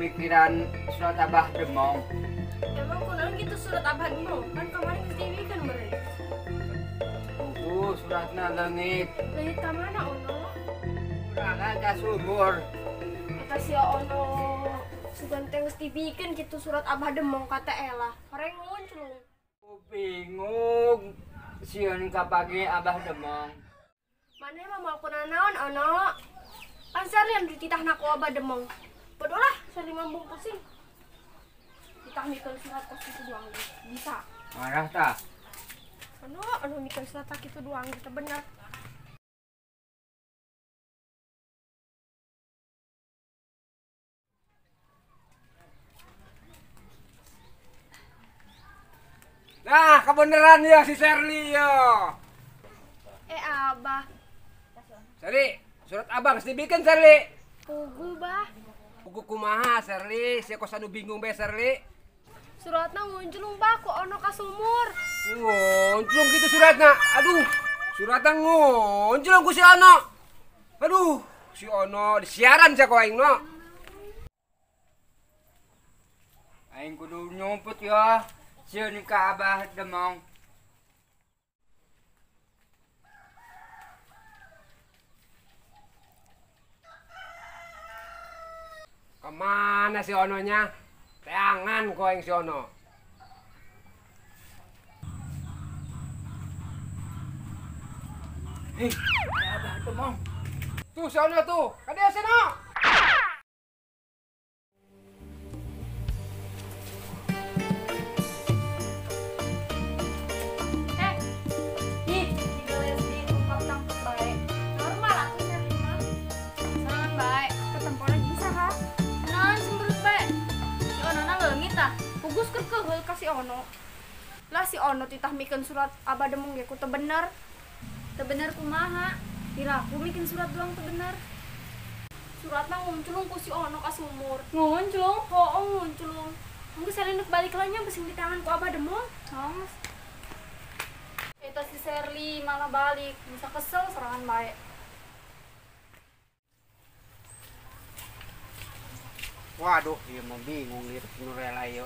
mikiran surat Abah Demong. Emang kunaon gitu surat Abah Demong? Kan kemarin geus dibikeun meureun. Buku suratna leungit. Leungit ka mana Ono? Kurangan ka sumur. Eta si Ono sugan teh geus dibikeun kitu surat Abah Demong ka teh elah. Horeng ngunclung. Bingung sieun kapagi Abah Demong. Maneh mah moal kunanaon Ono? Pan Serli anu dititahna ku Abah Demong. Bodoh lah, Serli mah embung pusing. Ditah mikeun surat kos kitu doang ge. Bisa. Marah tah? Ono, anu mikeun surat kitu doang ge teu bener. Nah, kebeneran ya si Serli ya. Abah. Serli, surat Abah geus dibikin Serli. Pugu, Bah. Pugu kumaha Serli? Sia kos anu bingung bae Serli. Suratna ngunjlung, Bah, ku Ono ka sumur. Ngunjlung gitu suratna. Aduh, suratna ngunjlung ku si Ono. Aduh, si Ono disiaran sia ku aing no. Aing kudu nyumput ya. Sieun ka Abah Demong. Kemana si Ononya? Teangan ku aing si Ono. Hei, Abah Demong. Tuh si Ono tuh, kadieu si Ono. Si Ono lah si Ono titah mikeun surat Abah Demong ge ku teu bener. Teu bener kumaha? Piraku mikeun surat doang teu bener. Suratna ngunclung ku si Ono ka sumur. Ngunclung? Hooh, ngunclung. Enggeus Serli neuk balik lah nya beuseung di tangan ku Abah Demong. Hong. Eta si Serli malah balik, bisa kesel serangan bae. Waduh, ieu mah bingung ieu nu rela ieu.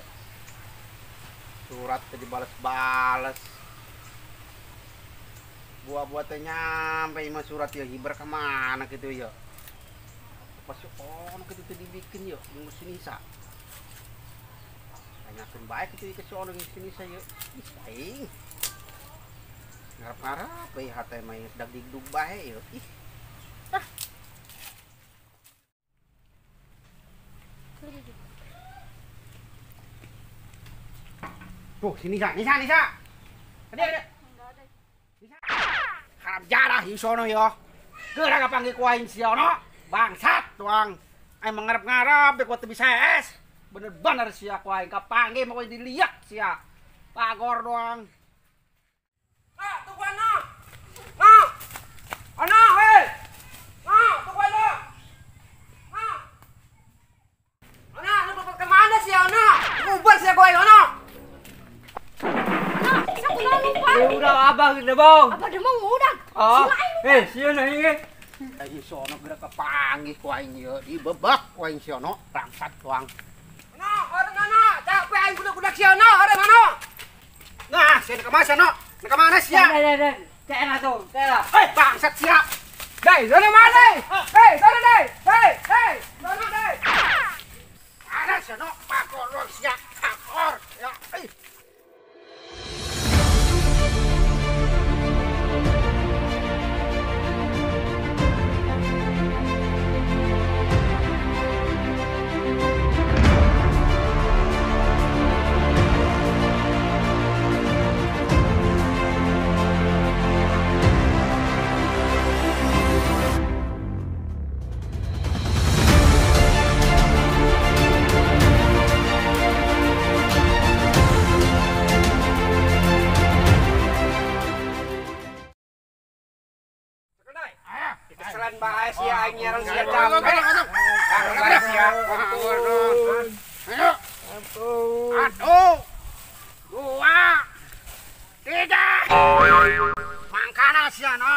Surat teh dibales-bales. Buah-buah teh nyampe mah surat ya hiber ke mana gitu ya. Pas ono kitu teh dibikin ya jeung si Nisa. Tanyakeun bae kitu ke si ono jeung si Nisa ya. Ih, aing. Ngarep-ngarep we hate mah geus dag-digdug bae ya. Ih. Ah. Tuh, sini Nisa, Nisa, Nisa. Ada, ada. Nisa. Harap jarah ieu sono yo. Geura kapanggih ku aing si Ono. Bangsat tuang. Aing mengarep-ngarep ku teu bisa es. Bener-bener sia ku aing kapanggih mah diliak sia. Pagor doang. Ah, tunggu Ono. Ah. Ono, hei. Ah, tunggu Ono. Ah. Ono, lu ke mana sih Ono? Ubar sia ku aing Ono. Ya udah Abah Demong. Abah Demong udah. Oh. Sieun aing. Ai si Ono geura kapanggih ku aing ieu, dibebek ku aing si Ono, bangsat tuang. Ono, orang Ono, capek aing budak-budak si Ono, orang Ono. Nah, sia ka mana Ono? Ka mana sia? Deh, cek tuh, cek lah. Eh, bangsat sia. Deh, sono mana deh? Hei, sono deh. Hei, hei, sono deh. Ada si Ono, pakor sia, pakor. Ya, eh. Keselan bae sia aing nyaran sia capek. Bae sia. Ayo. Aduh. 2 3. Mangkana sia no.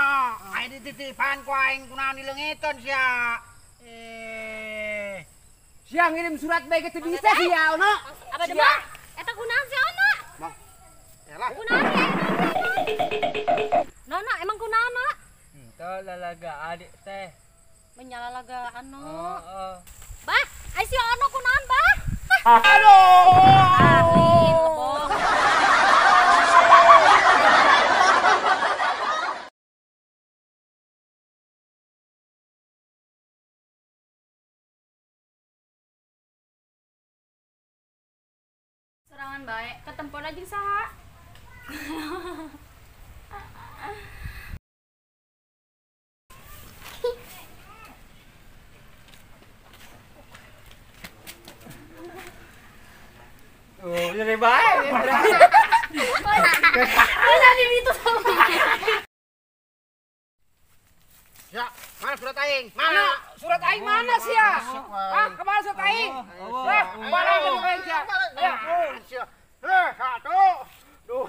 Aing dititipan ku aing kunaon dileungiteun sia. Sia ngirim surat bae teu bisa sia Ono. Apa demang? Eta kunaon si Ono? Bang. Yalah. Kunaon ya? Nono, emang kunaon, No? Henteu lalaga adik teh. Menyalalagaan, No. Heeh. Bah, ai si Ono kunaon, Bah? Aduh. Aduh, Serangan baik. Ketempon aja saha? Oh, jadi baik. Mana di itu sama. Ya, mana surat aing? Mana? Surat aing mana sih ya? Hah, kemana surat aing? Hah, mana aing sia? Ya, 1, 2,